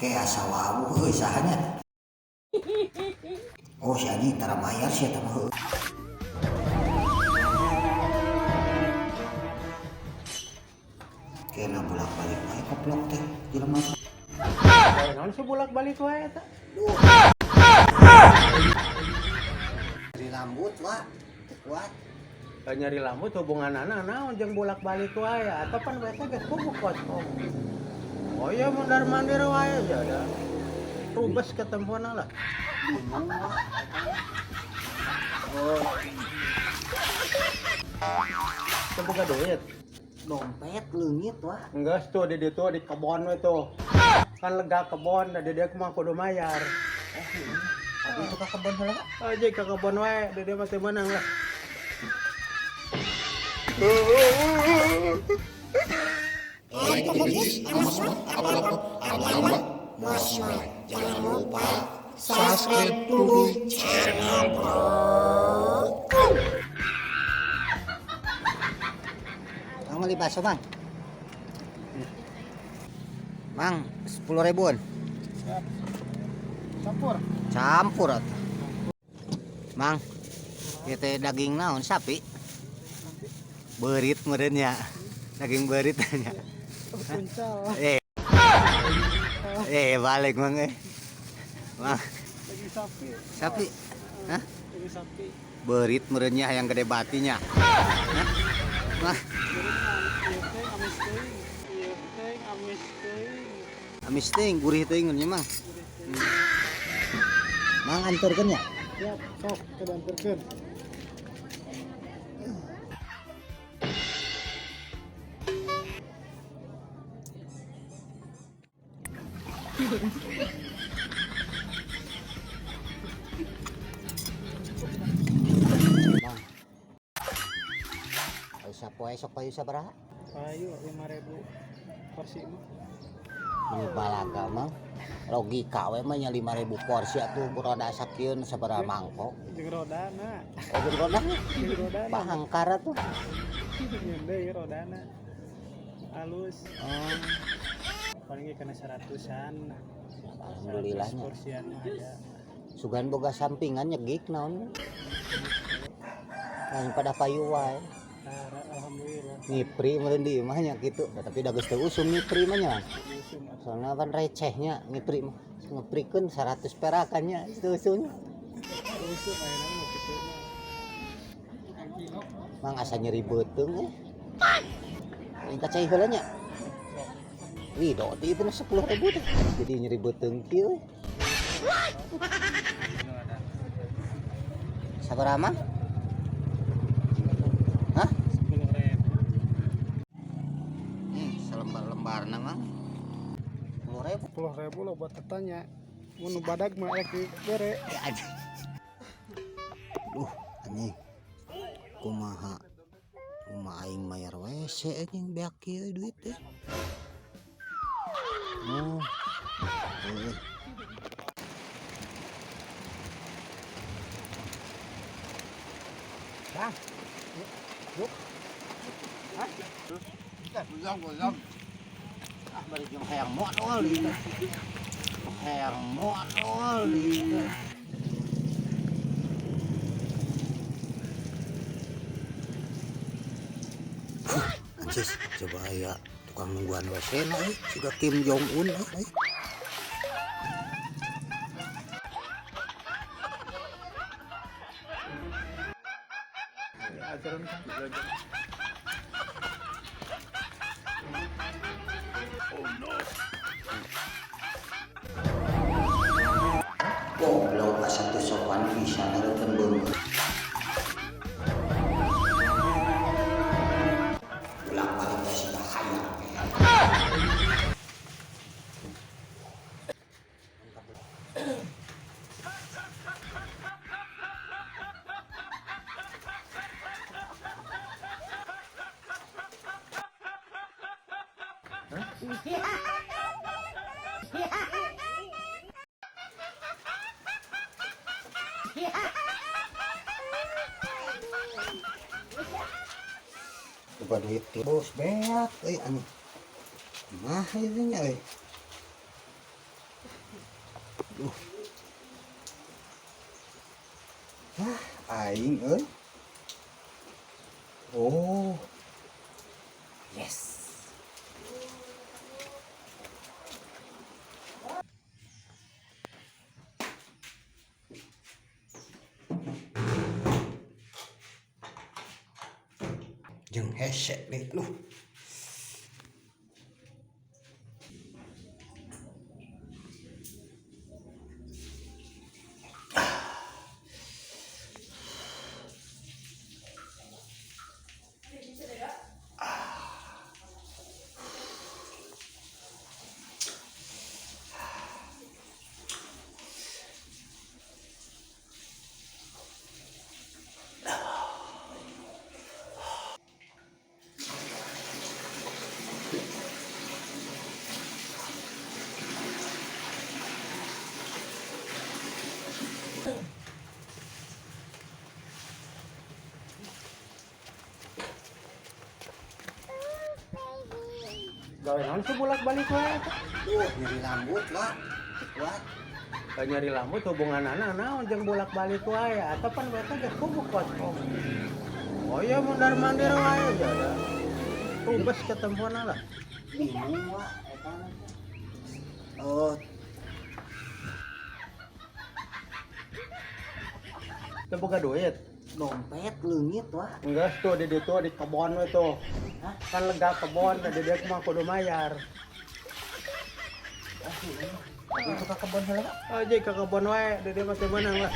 Kayak asa wawuh euy sahanya. Oh si anjing tara mayar sia eta mah heueuh. Kena bolak-balik wae koplok teh jelema. Naon sih bolak-balik wae eta? Nyeri lambut wah, teu kuat. Nyari lambut hubunganana naon jeung bolak-balik wae atau pan WC geus puguh kosong. Oh iya mondar mandir wae aja ada. Rubes ketempona lah. Bingung wah. Oh, Teu boga duit. Dompet leungit wah. Enggak tuh di ditu di kebon we tuh. Kan lega kebon da di dieu mah kudu mayar. Oh, heeh. Abi itu ka kebon heula. Aja ke kebon wae di dieu mah teu meunang lah. Jangan lupa subscribe dulu channel Bro. Mang beli bakso, Mang. Mang, 10 ribuan. Campur. Campur atuh. Mang, ieu teh daging naon sapi? Beurit meureun nya. Daging beurit nya. Puncal. Balik Mang eh. Mang, Daging sapi. sapi. Hah? Daging sapi. Beurit meureun nya yang gede batinya. Hah? Mah, Ieu teh amis teuing. Ieu teh amis teuing. Amis teuing gurih teuing nya Mang. Mang anturkeun nya. Siap, sok kita anterkeun. Mang. Ayo sapoe sok payu sabaraha? Payu 5.000 porsi mah. Ini balaga Mang. Logika we mah nya 5.000 porsi atuh roda sakieun sabaraha mangkok. Jeung rodana. Oh jeung rodana. Jeung rodana. Pahangkar atuh. Jeung deui rodana. Halus. Oh, Paling ge kana 100-an. alhamdulillah nya. Porsian mah ada. Sugan boga sampingan nyegik naon. Lain pada payu wae. Tara alhamdulillah. Ngipri meureun di imah nya kitu. Da, tapi da geus teu usum ngipri mah nya. Usum atuh. Soalna pan recehnya ngipri mah. Ngeprikeun 100 perakan nya teu usumnya. Usum ayeuna mah kitu mah. Mang asa nyeri beuteung eh. Aing ka cai heula nya. Wih, doti itu 10.000 teh. Jadi nyeri beuteung kieu. Sabaraha Mang? Hah? 10.000. Selembar-lembarna Mang. 10.000. 10.000 lo buat tetanya. Mun badag mah ek bere. Ya anjing. Duh, anjing. Kumaha? Kumaha aing mayar WC anjing beak kieu duit teh. Oh. Heuh. Bang. Yuk. Hah? Gozong, gozong. Ah, bari jeung hayang modal ieu teh. Hayang modal ieu teh. Anjis, coba aya tukang nungguan WC na euy, siga Kim Jong Un euy. Aturan kan. Goblok asa teu sopan pisan hareupeun beungeut. Bolak-balik teh siga hayang. Coba duit bos beak euy anjing. Mah ieu nya euy. Duh. Hah, aing euy. Oh. Yes. Jeung hese deh, aduh. Gawe naon sih bolak-balik wae eta? Duh, nyeri lambut lah. Kuat. Ka nyeri lambut hubunganana naon jeung bolak-balik wae, atau pan WC geus puguh kosong. Oh iya, mondar mandir wae aja. Rubes ketempona lah. Bingung lah eta mah. Oh, Teu boga duit. Dompet leungit, wah. Enggak tuh di ditu di kebon we tuh. Hah? Kan lega kebon, di dieu mah kudu mayar. Itu ka kebon heula. Aja ke kebon wae, di dieu mah teu meunang lah.